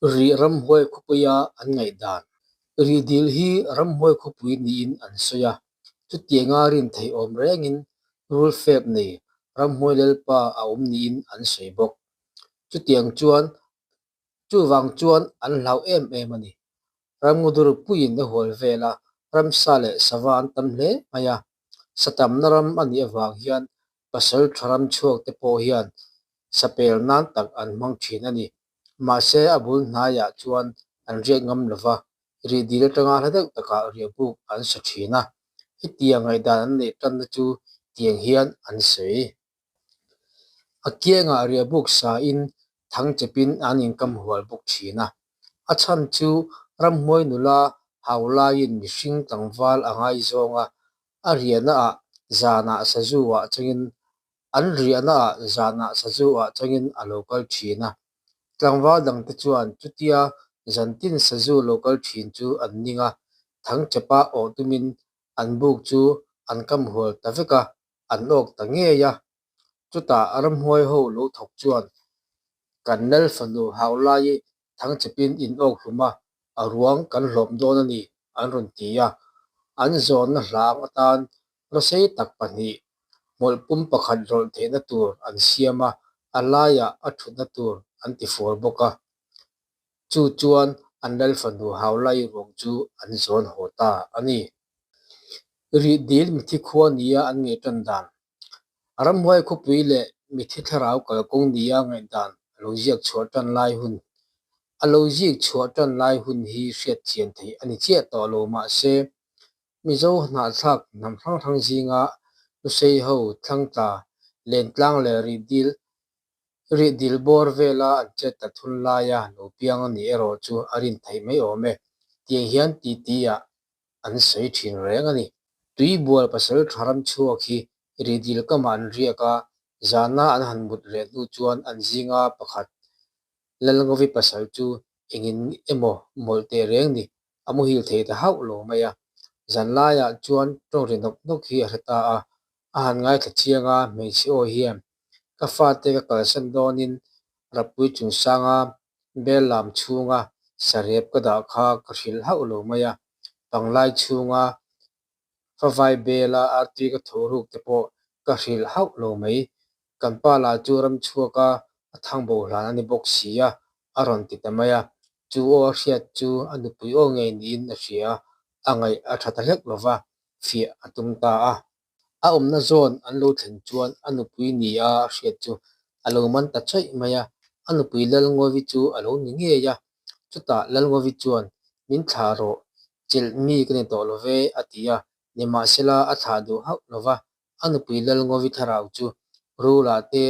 Rih ramhuai khawpuia an ngaihdan. Rih dil hi ramhuai khawpui niin an sawi a, chutianga rin theih awm rengin rul fep nei ramhuai lalpa a awm niin an sawi bawk. Chutiang chuan chuvang chuan an hlau em em a ni. Ramngaw puiin a hual vel a, ramsa leh sava an tam hle mai a. Sa tamna ram a nih avang hian pasal tha ram chhuak te pawh hian sa pel nan tak an hmang thin a ni. Mahse a bul hnaiah chuan an riak ngam lo va, rih dil atanga hla deuh takah riahbuk an sa thin a. Hetiang ngaihdan an neih tanna chu tiang hian an sawi. A kiangah riahbuk sain thang chepin an inkam hual bawk thin a. A chhan chu ramhuai nula hau laiin mihring tlangval a ngaizawng a, a riahnaah zanah sazu ah changin an riahnaah zanah sazu ah changin a lo kal thin a. Tlangval dangte chuan chutia zantin sazu lo kal thin chu an ning a, thang chepa awh tumin an buk chu an kam hual ta vek a, an awk ta ngei a. Chutah ramhuai ho lo thawk chuan kan lal fanu hau lai thang chepin in awk hlum a, a ruang kan hlawm dawn a ni an rawn ti a. An zawnna hlang atan rawsei tak pahnih hmawlh pum pakhat rawlh theihna tur an siam a, a laiah a thutna tur an ti fur bawk a. Chu chuan an lal fanu hau lai ruang chu an zawn haw ta a ni. Rih dil mithi khua nia an ngaih tan dan. Ramhuai khawpui leh mithi thlarau kalkawng nia ngaihdan a lo ziak chhuah tan lai hun a lo zik chhuah tan lai hun hi hriat chian theih a ni chiah tawh lo mahse Mizo hnahthlak hnam hrang hrang zinga Lusei ho thlangtla Lentlang leh Rih dil Rih dil bawr vela an chet ta thun laia lo piang a nih erawh chu a rin theih mai awm e. Tiang hian titi ah an sawi thin reng a ni. Tuibual pasal tha ram chhuak hi Rih dil kamah an riak a, zana an han mut reh hnu chuan an zinga pakhat Lalngovi pasal chu engin emaw mawlh teh reng ni, a muhil thei ta hauh lo mai a. Zan laiah chuan tawng ri nawk nawk hi a hre ta a, a han ngaithla chiang a, hmeichhe aw hian ka fate ka kalsan dawnin Rappui chungsanga bel lam chhunga sarep ka dah kha ka hrilh hauh lo mai a, panglai chhunga favai bela artui ka tho ruk te pawh ka hrilh hauh lo mai. Kan pa lah chu ram chhuak a, a thang bo hlan a ni bawk si a, a rawn ti ta mai a. Chu aw a hriat chu a nupui aw ngei niin a hria a, a ngaih a tha ta hlek lo va, fiah a tum ta a. A awmna zawn an lo thlen chuan a nupui ni a hriat chu a lo man ta chawih mai a, a nupui Lalngovi chu a lo ni ngei a. Chutah Lalngovi chuan, Min thlah rawh, chelh mi ka ni tawh lo ve, a ti a. Nimahsela a thlah duh hauh lo va, a nupui Lalngovi thlarau chu Rula te,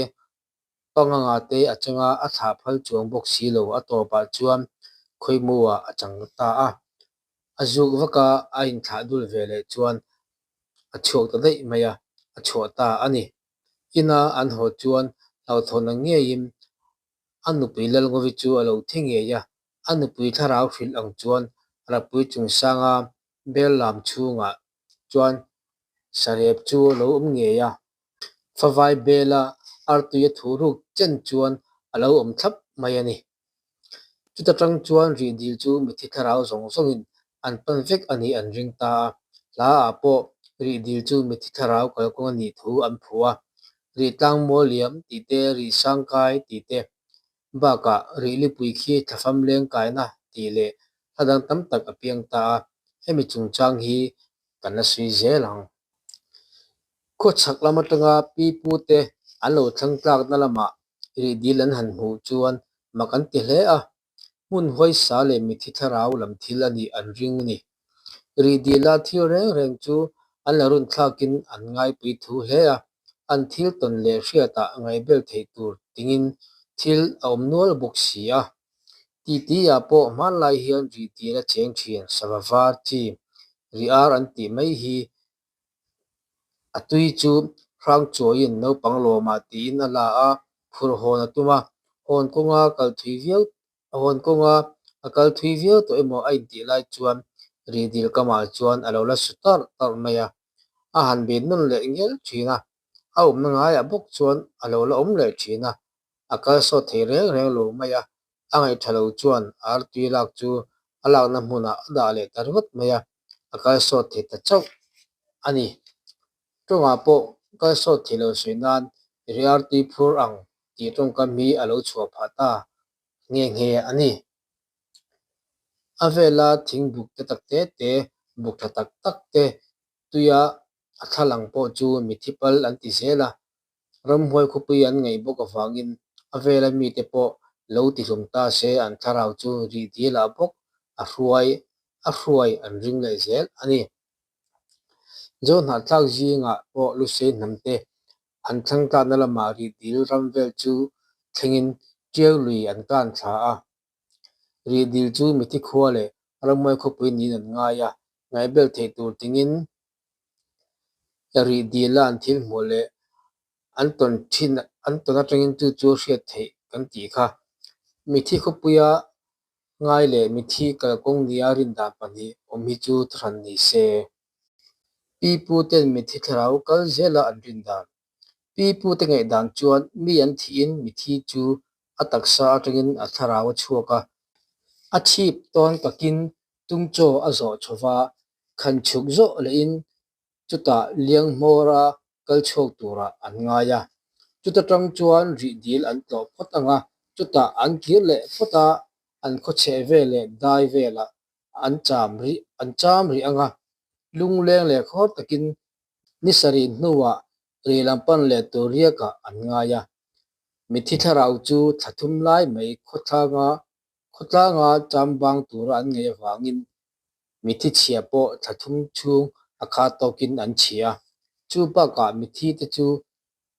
Panganga te a changa a thlah phal chuang bawk si lo a tawpah chuan khawimuah a chang ta a. A zuk vaka a inthlah dul ve leh chuan a chhuak ta daih mai a, a chhuah ta a ni. Ina an haw chuan hlauhthawn ang ngeiin a nupui Lalngovi chu a lo thi ngei a, a nupui thlarau hrilh ang chuan Rappui chungsanga bel lam chhungah chuan sarep chu a lo awm ngei a. Favai bela artui a thuh ruk chen chuan a lo awm thlap mai a ni. Chuta tang chuan rih dil chu mithi thlarau zawng zawngin an pan vek a nih an ring ta a. Hla ah pawh rih dil chu mithi thlarau kalkawng a nih thu an phuh a. Rih tlang mual liam tih te, rih sang kai tih te bakah rih lipui khi thlafam leng kaina tih leh hla dang tam tak a piang ta a. Hemi chungchang hi kan la sawi zel ang. Khawchhak lam atanga pi pu te an lo thlang tlakna lamah rih dil an han hmuh chuan mak an ti hle a, hmun huaisa leh mithi thlarau lam thil a nih an ring a ni. Rih dila thil reng reng chu an la run thlakin an ngaipui thu hle a, an thil tawn leh hriatah ngaihbel theih tur tingin thil a awm nual bawk si a. Titi-ah pawh hmanlai hian rih dil a cheng thin sava var chi rih ar an tih mai hi A tui chu Hrangchuaiin naupang lawmah tiin a la a, phur hawn a tum a. Hawn kawnga kal thui viau hawn kawnga a kal thui viau tawh emaw a intih lai chuan Rihdil kamah chuan a lo la su tarh tarh mai a. A han bet nawn leh ngial thin a, a awmna ngaiah bawk chuan a lo la awm leh thin a, a kal sawt thei reng reng lo mai a. A ngaih tha lo chuan artui lak chu a lakna hmunah a dah leh ta ringawt mai a, a kal sawt thei ta chauh a ni. Tawngah pawh kal sawt thei lo sawi nan ri artui phur ang tih tawngkam hi a lo chhuah phah ta nghe nghe a ni. A vela thing buk te tak te te, buk tha tak tak te tuia a thla lang pawh chu mithi pal an ti zel a, ramhuai khawpui an ngaih bawk avangin a vela mite pawh lo tihlum ta se an thlarau chu rih dilah bawk a hruai a hruai an ring leh zel a ni. Zo hnahthlak zingah pawh Lusei hnamte an thlangtlakna lamah rih dil ram vel chu thlengin Tiau lui an kan thla a. Rih dil chu mithi khua leh ramhuai khawpui niin an ngai a, ngaihbel theih tur tingin rih dila an thil hmuh leh an tawn thin an tawn atangin chu chu hriat theih kan tih kha. Mithi khawpuia ngai leh mithi kalkawng nia rindan pahnih awm hi chu thuhran ni se. Pi pu ten mithi thlarau kal zela an rindan. Pi pu te ngaihdan chuan mi an thihin mithi chu a taksa atangin a thlarau a chhuak a, a chhip tawn kakin tung chaw a zawh chho va, khan chhuk zawh lehin chutah liang hmawra kal chhuak turah an ngai a. Chuta tang chuan rih dil an tlawh phawt ang a, chutah an kir leh phawt a, an khawchheh vel leh dai velah an cham rih an cham rih ang a, lungleng leh khawr takin ni sarih hnuah rih lam pan leh tur riakah an ngai a. Mithi thlarau chu thla thum lai mai khawthlanga khawtlanga cham bang tura an ngaih avangin mithi chhia pawh thla thum chhung a khat tawkin an chhia a. Chu bakah mithi te chu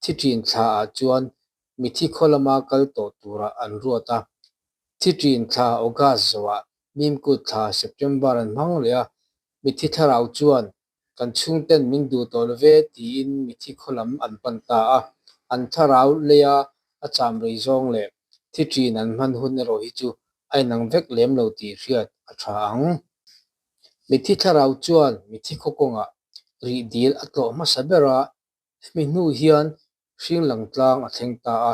thi ṭin thla ah chuan mithi khaw lama kal tawh turah an ruat a. Thi ṭin thla August zawhah Mimkut thla September an hmang leh a. Mithi thlarau chuan Kan chhungten min duh tawh lo ve tiin mithi khaw lam an pan ta a, an thlarau leia a cham rei zawng leh thi ṭin an hman hun erawh hi chu a inang vek lem lo tih hriat a ṭha ang. Mithi thlarau chuan mithi khaw kawngah rih dil a tlawh hmasa ber a, hemi hnu hian hringlang tlang a thleng ta a,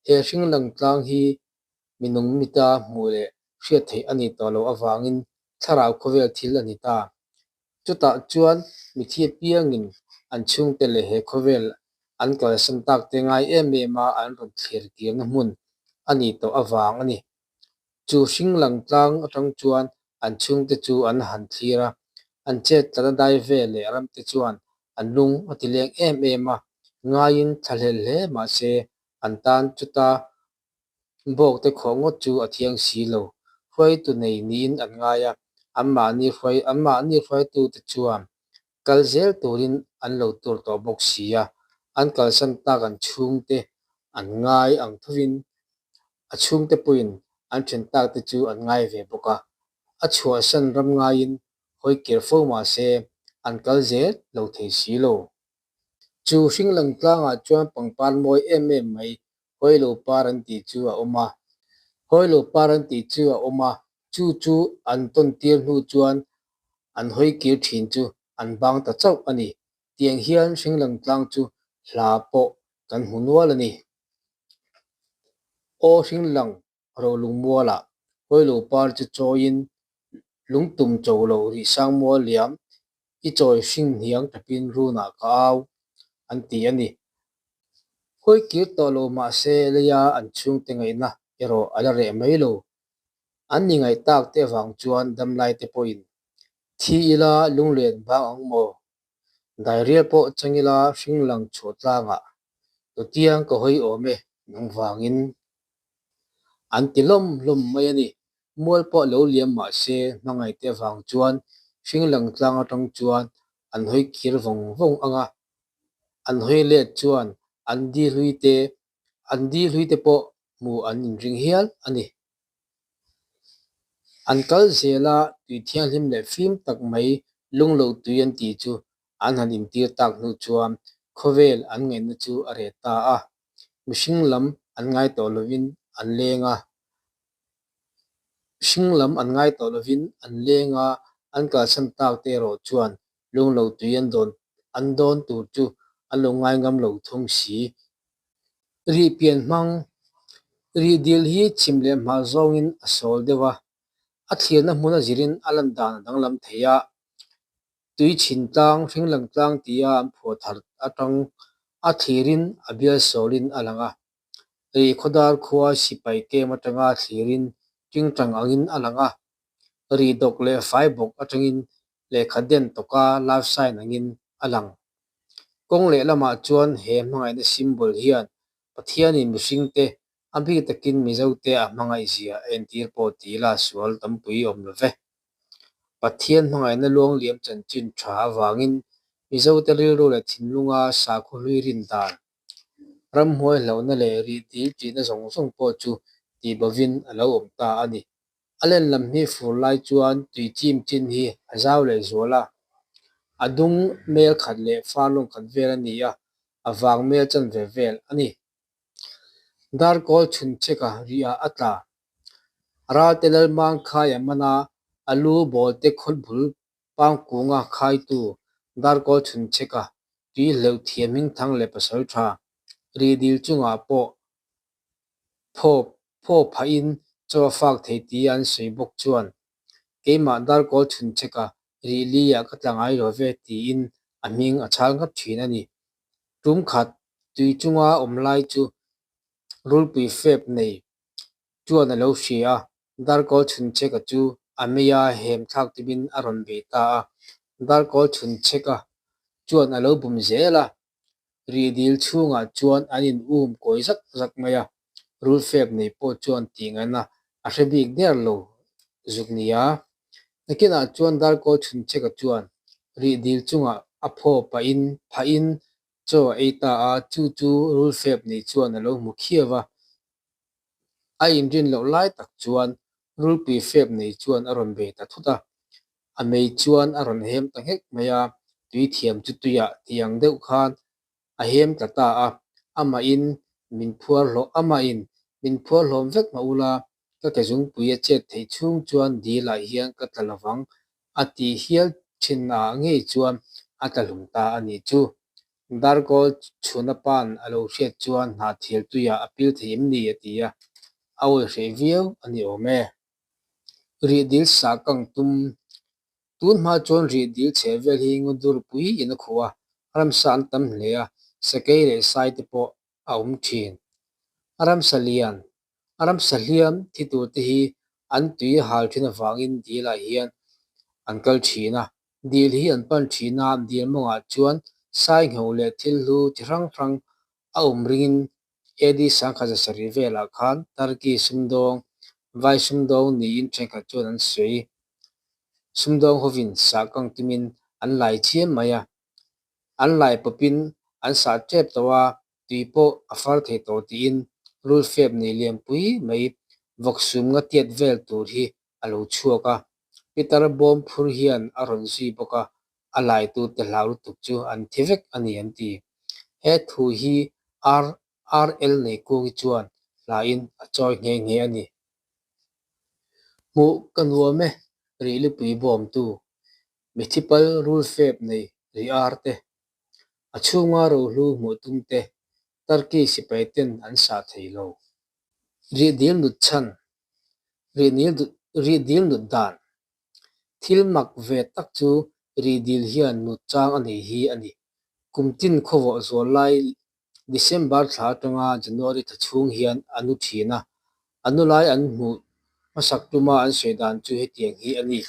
he hringlang tlang hi minung mita hmuh leh hriat theih a nih tawh loh avangin thlarau khawvel thil a ni ta. Chutah chuan mithi apiangin an chhungte leh he khawvel an kalsan takte ngai em em a an rawn thlir kirna hmun a nih tawh avang a ni. Chu hringlang tlang atang chuan an chhungte chu an han thlir a, an chet tlatna dai vel leh ramte chuan an lung a ti leng em em a, ngaiin thlahlel hle mahse an tan chuta Bawkte khawh ngawt chu a thiang si lo. Hruaitu nei niin an ngai a, anmahni hruai anmahni hruaitute chuan kal zel turin an lo tur tawh bawk si a, an kalsan tak an chhungte an ngai ang thovin a chhungte pawhin an then takte chu an ngai ve bawk a, a chhuahsan ram ngaiin hawi kir fo mah se an kal zel lo thei si lo. Chu hringlang tlangah chuan pangpar mawi em em mai Hawilo par an tih chu a awm a. Hawilo par an tih chu a awm a, chu chu an tawn tir hnu chuan an hawi kir thin chu an bang ta chauh a ni. Tiang hian hringlang tlang chu hla pawh kan hmu nual a ni. Aw hringlang rolung mualah hawilo par chu chawiin lungtum cho loh rih sang mual liam i chawi hring hniang tapin runah ka au an ti a ni. Hawi kir tawh lo mahse leia an chhungte ngaihna erawh a la reh mai lo. An ni ngaih tak te avang chuan damlai te pawhin thi ila lunglen bang ang maw? Dairial pawh chang ila hring lang chhuah tlangah tutiang ka hawi awm e nang vangin an ti lawm lawm mai a ni. Mual pawh lo liam mah se hmangaihte avang chuan hring lang tlang atang chuan an hawi kir vawng vawng ang a, an hawi let chuan an di hlui te an di hlui te pawh hmuh an inring hial a ni. An kal zel a, tui thianghlim leh fim tak mai lungloh tui an tih chu an han intir tak hnu chuan khawvel an ngaihna chu a reh ta a, mihring lam an ngai tawh lovin an leng a, mihring lam an ngai tawh lovin an leng a, an kalsan tak te erawh chuan lungloh tui an dawn an dawn tur chu an lo ngai ngam lo thung si. Rih pian hmang. Rihdil hi chhim leh hmar zawngin a sawl deuh a, a thlirna hmun a zirin a lan dan a danglam thei a. Tuichhin tlang, Hringlang tlang tia an phuah thar atang a thlirin a bial sawlin a lang a. Rihkhawdar khua sipai kem atanga thlirin tingtang angin a lang a. Rihdawk leh faibawk atangin lehkha den tawka love sign angin a lang. Kawng lehlamah chuan he hmangaihna symbol hian Pathianin mihringte a bik takin Mizote a hmangaihzia a entir pawh ti ila sual tampui awm lo ve. Pathian hmangaihna luangliam chanchin tha avangin Mizote rilru leh thinlunga sakhaw hlui rin dan, ramhuai hlauhna leh rihdil tihna zawng zawng pawh chu tihbovin a lo awm ta a ni. A len lam hi fur lai chuan tui chim chin hi a zau leh zual a, a dung mel khat leh far lawng khat vel a ni a, a vang mel chanve vel a ni. Darkawl chhun cheka rihah a tla. Ralte Lalmang khai a man a, a lu bawlte khawlbul pangkunga khaitu Darkawl chhun cheka tui hleuh thiam hmingthang leh pasal tha rihdil chungah pawh phaw phaw phahin chaw a fak thei tia an sawi bawk chuan keimah Darkawl chhun cheka rih liah ka tla ngai lo ve tiin a hming a chhal ngat thin a ni. Tum khat tui chunga awm lai chu rulpui fep nei chuan a lo hria a, Darkawl Chhunchheka chu a meia hem thlak tumin a rawn bei ta a. Darkawl Chhunchheka chuan a lo bum zel a, rihdil chhungah chuan an in um kawi zak zak mai a, rulfep nei pawh chuan tih ngaihna a hre bik der lo zuk nia. Nakinah chuan Darkawl Chhunchheka chuan rihdil chungah a phaw pahin phahin chaw a ei ta a, chu chu rulfep nei chuan a lo hmu khiau a. A inrin loh lai tak chuan rulpui fep nei chuan a rawn bei ta thut a, a mei chuan a rawn hem ta nghek mai a, tui thiam chu tuiah ti ang deuh khan a hem tla ta a, amahin min phuar hlawh amahin min phuar hlawm vek mah ula, ka ke zungpui a chet theih chhung chuan dilah hian ka tla lovang a tih hial thin ah ngei chuan a tla hlum ta a nih chu. Darkawl chhuna pa'n a lo hriat chuan hnahthial tuiah a pil thei em ni a ti a, a awi hreh viau a ni awm e. Rihdil sah kang tum Tun hma chuan rihdil chheh vel hi ngaw pui in a khuh a, ramsa an tam hle a, sakei leh sai te pawh a awm thin. A ramsa lian, a ramsa hliam thi tur te hi an tui hal thin avangin dil ah hian an kal thin a. Dil hi an pan thin a, dil mawngah chuan sai ngho leh thil hlu chi hrang hrang a awm ringin AD 1700 velah khan Turkey sumdawng, vai sumdawng niin thenkhat chuan an sawi. Sumdawng hovin sah kang tumin an lai chiam mai a. An lai pawpin an sah tep tawh a, tui pawh a far thei tawh tiin rulfep nei lianpui mai vawksum nga tiat vel tur hi a lo chhuak a. Pitar bawm phur hian a rawn zui bawk a, a laitute hlau lutuk chu an thi vek a ni an ti. He thu hi RRL Neihkungi chuan hlain a chawi nghe nghe a ni. Hmuh ka nuam e, Rihlipui bawmtu. Mithipal rulfep nei ri ar te, a chhunga rohlu hmuh tum te Turkey sipai ten an sah thei lo. Rihdil nut chhan, Rihdil nut dan. Thil mak ve tak chu rihdil hian nut chang a nei hi a ni. Kum tin khawvawh zual lai December thla atanga January thla chhung hian a nu thin a, a nu lai an hmuh hmasak tuma an sawi dan chu hetiang hi a ni.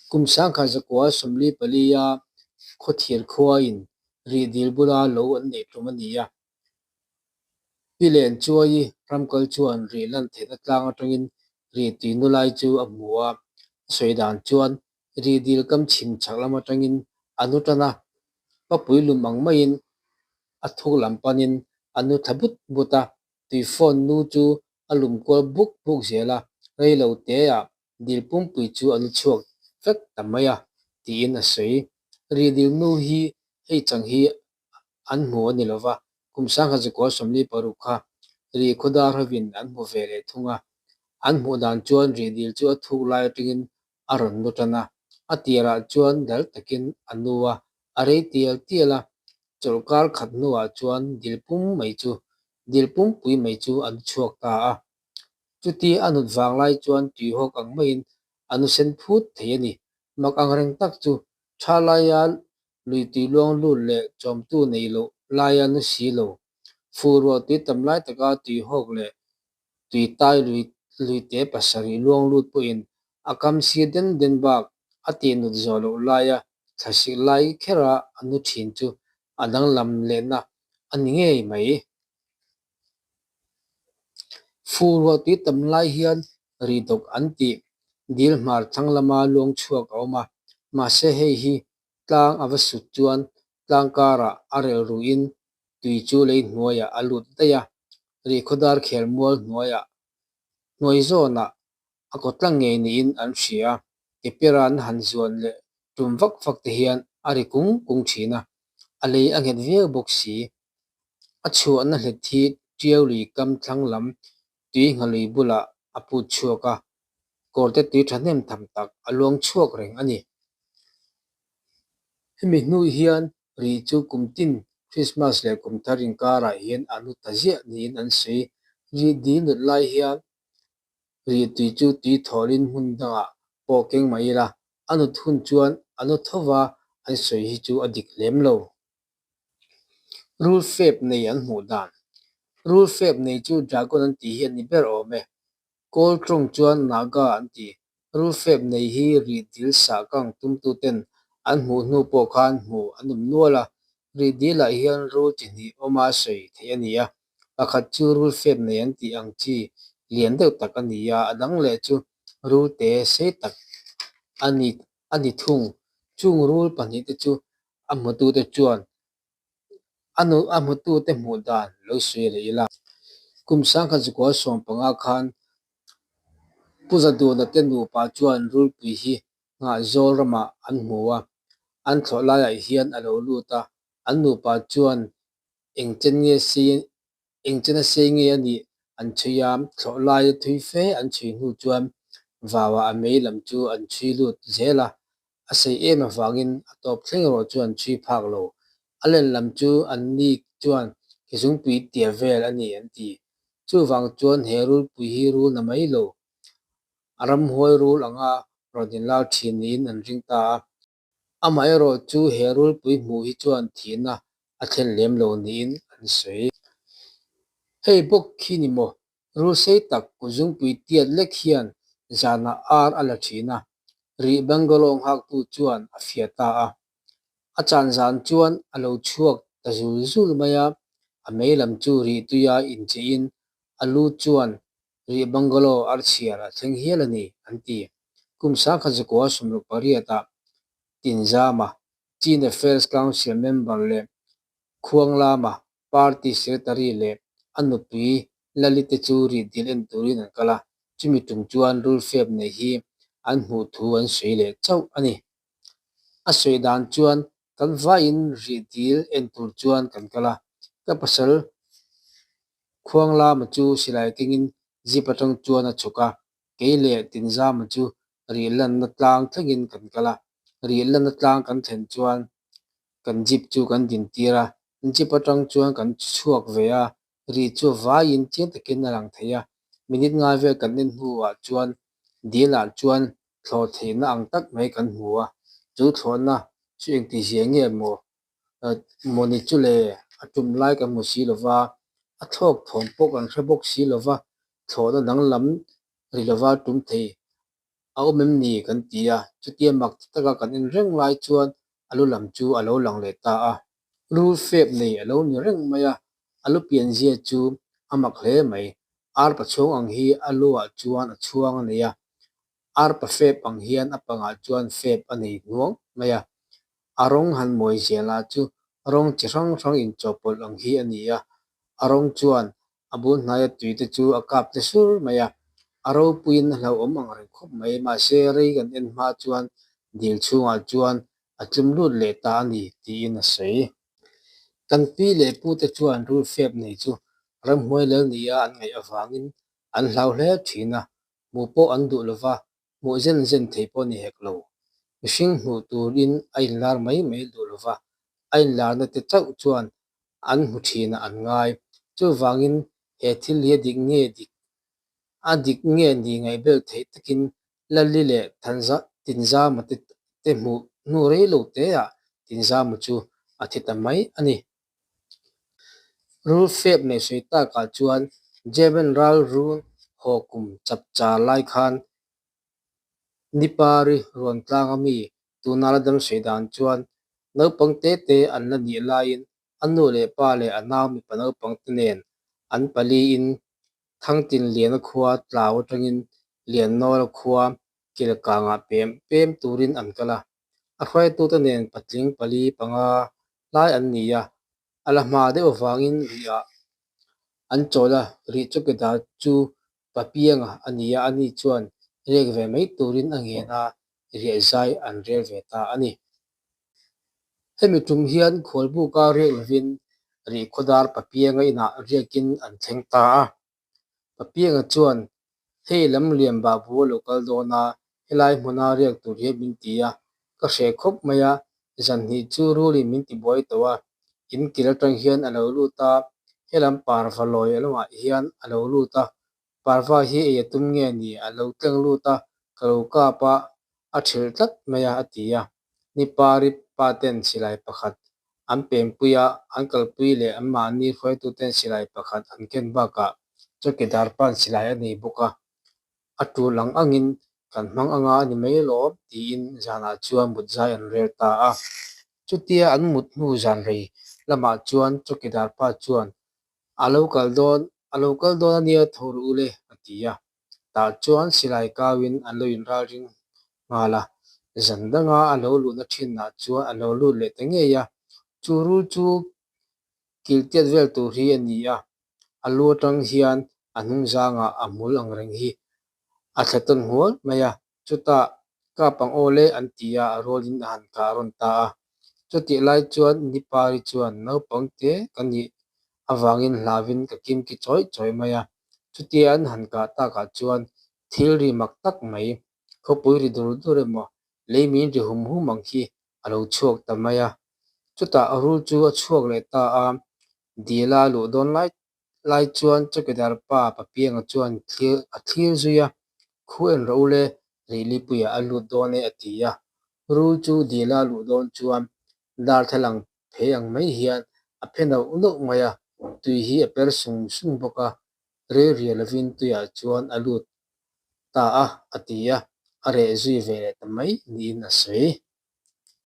Kum 1944-a Khawthir khuain rihdil bula lo an neih tum a ni a. Pi Lenchuai ramkal chuan rih lan theihna tlang atangin rih tui nu lai chu a hmu a, a sawi dan chuan rihdil kam chhim chhak lam atangin a nu tan a, papui lum ang maiin a thuk lam panin a nu thla but but a, tui phone nu chu a lum kual buk buk zel a, rei lo teah dil pumpui chu a nu chhuak vek ta mai a, tiin a sawi. Rihdil nu hi hei chang hi an hmu a ni lova, kum 1946 kha rih khawdar hovin an hmu ve leh thung a. An hmuh dan chuan rihdil chu a thuk lai atangin a rawn nu tan a, a tirah chuan dal takin a nu a, a rei tial tial a, chawlhkar khat hnuah chuan dil pum mai chu Dil pumpui mai chu a nu chhuak ta a. Chuti a nut vang lai chuan tuihawk ang maiin a nu sen phut thei a ni. Mak ang reng tak chu tha laia lui tui luang lut leh chawmtu nei loh laia nu si lo, fuh ruah tui tam lai taka tuihawk leh tui tai lui luite pasarih luang lut pawhin a kam sir den den bak a tih nut zawh loh laia thlasik lai khera a nu thin chu a danglam lehna a ni ngei mai. Fuh ruah tui tam lai hian rihdawk an tih dil hmar thlang lama luang chhuak a awm a, mahse hei hi tlang a va sut chuan tlang karah a relh ruhin tui chu lei hnuaiah a lut daih a, rihkhawdar khelmual hnuaiah hnuai zawnah a kaw tlang ngei niin an hria a, kepera an han zuan leh tum vak vak te hian a ri kung kung thin a, a lei a nghet viau bawk si. A chhuahna hlet hi Tiau lui kam thlang lam tui nghalui bulah a put chhuak a, kawrte tui thahnem tham tak a luang chhuak reng a ni. Hemi hnu hian rih chu kum tin Krismas leh kum thar inkarah hian a nu ta ziah niin an sawi. Rih dil nut lai hian rih tui chu tui thawlin hmun dangah pawh keng mai ila, a nut hun chuan a nu tho va an sawi hi chu a dik lem lo. Rul fep nei an hmuh dan. Rul fep nei chu dragon an tih hi a ni ber awm e. Kawl tawng chuan Naga an ti. Rul fep nei hi rih dil sah kang tumtuten an hmuh hnu pawh khan hmuh an awm nual a. Rih dilah hian rul chi hnih awma sawi theih a ni a. Pakhat chu rul fep nei an tih ang chi lian deuh tak a ni a, a dang leh chu rul te sei tak a ni a ni thung. Chung rul pahnihte chu a hmutute chuan a nu a hmutute hmuh dan lo sawi leh ila. Kum sangkhat zukua 15 khan Pu Zaduna te nupa chuan rulpui hi nghahzawl ramah an hmu a, an thlawh laiah hian a lo lut a, an nupa chuan eng chen nge sei Eng chena sei nge a nih an chhui a, thlawh laia thui fe an chhui hnu chuan vauah a mei lam chu an chhui lut zel a, a sei em avangin a tawp thleng erawh chu an chhui phak lo. A len lam chu an ni chuan kezungpui tia vel a ni an ti. Chuvang chuan he rulpui hi rul na mai lo, a ramhuai rul anga rawn inlar thin niin an ring ta a. Amaherawh chu he rulpui hmuh hi chuan thihna a thlen lem lo niin an sawi. Hei bawk khi ni maw, rul sei tak kuzungpui tiat lek hian zanah ar a la thin a, rih bungalow nghaktu chuan a fiah ta a. A chan zan chuan a lo chhuak ta zul zul mai a, a mei lam chu rih tuia incheiin a lu chuan rih bungalow archhiar a thleng hial a ni, an ti. Kum 1968 ah Tinzama, Chin Affairs Council member leh Khuanglama party secretary leh a nupui Lali te chu rih dil en turin an kal a, chumi tum chuan rul fep nei hi an hmuh thu an sawi leh chauh a ni. A sawi dan chuan kan vaiin rih dil en tur chuan kan kal a, ka pasal Khuanglama chu silai kengin jeep atang chuan a chhuk a, Kei leh Tinzama chu rih lanna tlang thlengin kan kal a, rih lanna tlang kan thlen chuan kan jeep chu kan din tir a, jeep atang chuan kan chhuak ve a, rih chu vaiin chiang takin a lang thei a, minute ngai vel kan en hnuah chuan dilah chuan thlawh theihna ang tak mai kan hmu a, chu thlawhna chu engtizia nge maw mawni chu le a tum lai kan hmu si lova, a thlawk thawm pawh kan hre bawk si lova, thlawhna danglam ri lova tum thei a awm em ni kan ti a, chutia mak ti taka kan en reng lai chuan a lu lam chu a lo lang leh ta a. Rul fep nei a lo ni reng mai a, a lu pianzia chu a mak hle mai. Arpa chhuang ang hi a lu ah chuan a chhuang a nei a, arpa fep ang hian a pangah chuan fep a nei hnuang mai a. A rawng han mawi zia lah chu rawng chi hrang hrang inchawhpawlh ang hi a ni a, a rawng chuan A bul hnaia tui te chu a kap te sur mai a, a ropuiin a hlauhawm ang reng khawp mai. Mahse, rei kan en hma chuan dil chhungah chuan a tlum lut leh ta a ni, tiin a sawi. Kan pi leh pu te chuan rul fep nei chu ramhnuai lal nia an ngaih avangin an hlau hle thin a, hmuh pawh an duh lova, hmuh zen zen thei pawh ni hek lo. Mihring hmuh turin a inlar mai mai duh lova, a inlarna te chauh chuan an hmu thinah an ngai. Chuvangin he thil hi a dik nge dik a dik nge ni ngaihbel theih takin Lali leh Tinzama te te hmuh hnu rei lo teah Tinzama chu a thi ta mai a ni. Rul fep nei sawi takah chuan German ral run haw kum chap char lai khan Ni pari ruan tlanga mi tuna la dam sawi dan chuan naupang te te an la nih laiin a nu leh pa leh a nau mipa naupang te nen an paliin Thangtinliana khua tlau atangin Liannawla khua Kilkangah pem pem turin an kal a. A hruaitute nen patling pali panga lai an ni a, a la hma deuh avangin rihah an chawl a, rih chawkidar chu Papianga a ni a, ani chuan riak ve mai turin a ngen a, riah zai an rel ve ta a ni. Hemi tum hian khualbuka riak lovin rihkhawdar Papianga inah riakin an thleng ta a. Papianga chuan, Hei lam lian babu a lo kal dawn a, helai hmuna riak tur hian min ti a, ka hreh khawp mai a, zan hnih chu rulin min ti buai tawh a, in kil atang hian a lo lut a, helam parva lawi lamah hian a lo lut a, parva hi ei a tum nge ni a lo tleng lut a, ka lo kap a, a thelh tlat mai a, a ti a. Ni pari pa ten silai pakhat an pempui a, an kalpui leh anmahni hruaituten silai pakhat an ken bakah chawkidar pan silai a nei bawk a, a tul ang angin kan hmang anga a ni mai alawm tiin zanah chuan mut zai an rel ta a. Chutia an mut hnu zan rei lamah chuan chawkidar pa chuan a lo kal dawn, a lo kal dawn a nia tho rawh u le a ti a. Tah chuan silai kauin an lo inralring nghal a, zan danga a lo luhna thinah chuan a lo lut leh ta ngei a, chu rul chu kiltiat vel tur hi a ni a, a lu atang hian a hnung zangah a hmul ang reng hi a thle tawn nghual mai a, chutah kap ang aw le an ti a, a rualin a han kah rawn ta a. Chutih lai chuan Nipari chuan naupang te ka nih avangin hlauin ka kimki chawih chawih mai a, chutia an han kah takah chuan thil ri mak tak mai, khawpui ri dur dur emaw, lei min ri hum hum ang hi a lo chhuak ta mai a. Chutah rul chu a chhuak leh ta a, dila luh dawn lai lai chuan chawkidar pa Papianga chuan thlir a thlir zui a, Khu en rawh u le, Rihlipuiah a lut dawn e a ti a. Rul chu dila luh dawn chuan darthlalang phei ang mai hian a phe nauh nauh mai a, tui hi a per sung sung bawk a, rei riah lovin tuiah chuan a lut ta a, a ti a, a reh zui ve leh ta mai niin a sawi.